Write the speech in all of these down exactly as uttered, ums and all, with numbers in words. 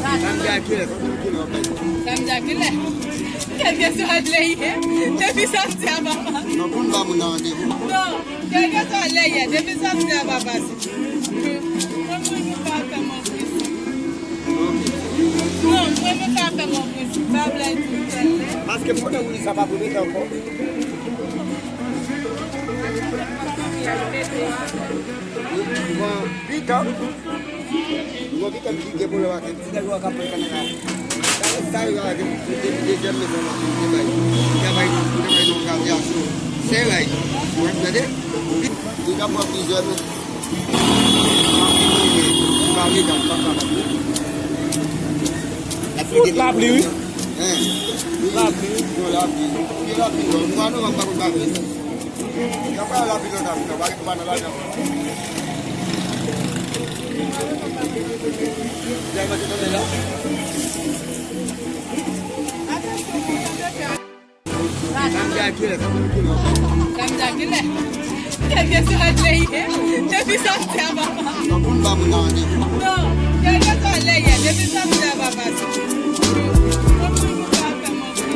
Samdi a kilè? Samdi a kilè? Kèlkeswa lè ye, depi samdi a papa. Non, pou n ba moun nan randevou. Non, kèlkeswa lè ye, depi samdi a papa. Mwen, mwen, nou pa fè mwen presi. Non, mwen, nou pa fè mwen presi. Pa vle di tèl lè. Paske m konnen wi, sa pa pou mete ankò. Bon, pikan. Yon pikan ki gen pwoblèm ak ti nèg yo k ap pran kanal la. Sa yo a gen depi dezyèm mezon nan ki te bay. Ki te bay nou, ki te bay nou kazya sou. Se rèy. Ou tande? Li ka pran plizyè men. Fout lapli, wi. Lapli. Yon lapli. Yon lapli. Mwa novanm pa konn pa vre. Yon pa lapli nan lapli, pa gen pa nan lajan. Dèyè mwen te tande la. Samdi a kilè? Samdi a kilè? Kèlkeswa lè ye, depi samdi a papa. Non, pou n ba moun nan randevou. Non, kèlkeswa lè ye, depi samdi a papa. Mwen, mwen, nou pa fè mwen presi.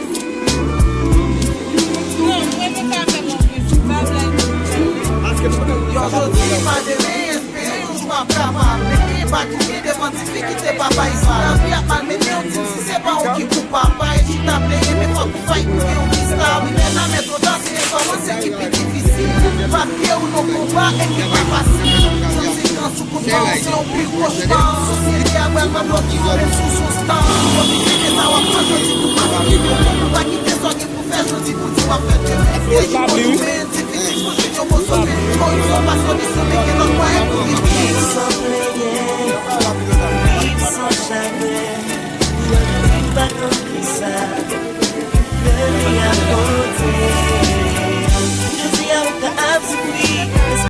Non, mwen, nou pa fè mwen presi. Pa vle di tèl lè. Paske pou nou, yo, jodi pa demen. Yon jou ap ka pa vle, pa kite devan difikilte, papa Izrayèl. Lavi ap malmennen w, di m si se pa ou ki koupab. Pa e chita plenyen, men fòk ou fight pou gen yon vi stab. Li lè nan men twò ta, se lekòl ou se ki pi difisil. Papye ou nan konba e ki pa fasil. Konsekans ou kout pa w, se yon pi kochma. Sosyete a pral pa blòk ou, menm si w se yon star. Pwofite de sa w ap fè jodi pou pa fini. Pa kite sa w gen pou fè jodi pou di w ap fè demen. Depi w di men difisil, kote yo konsote. Koripsyon pa solisyon.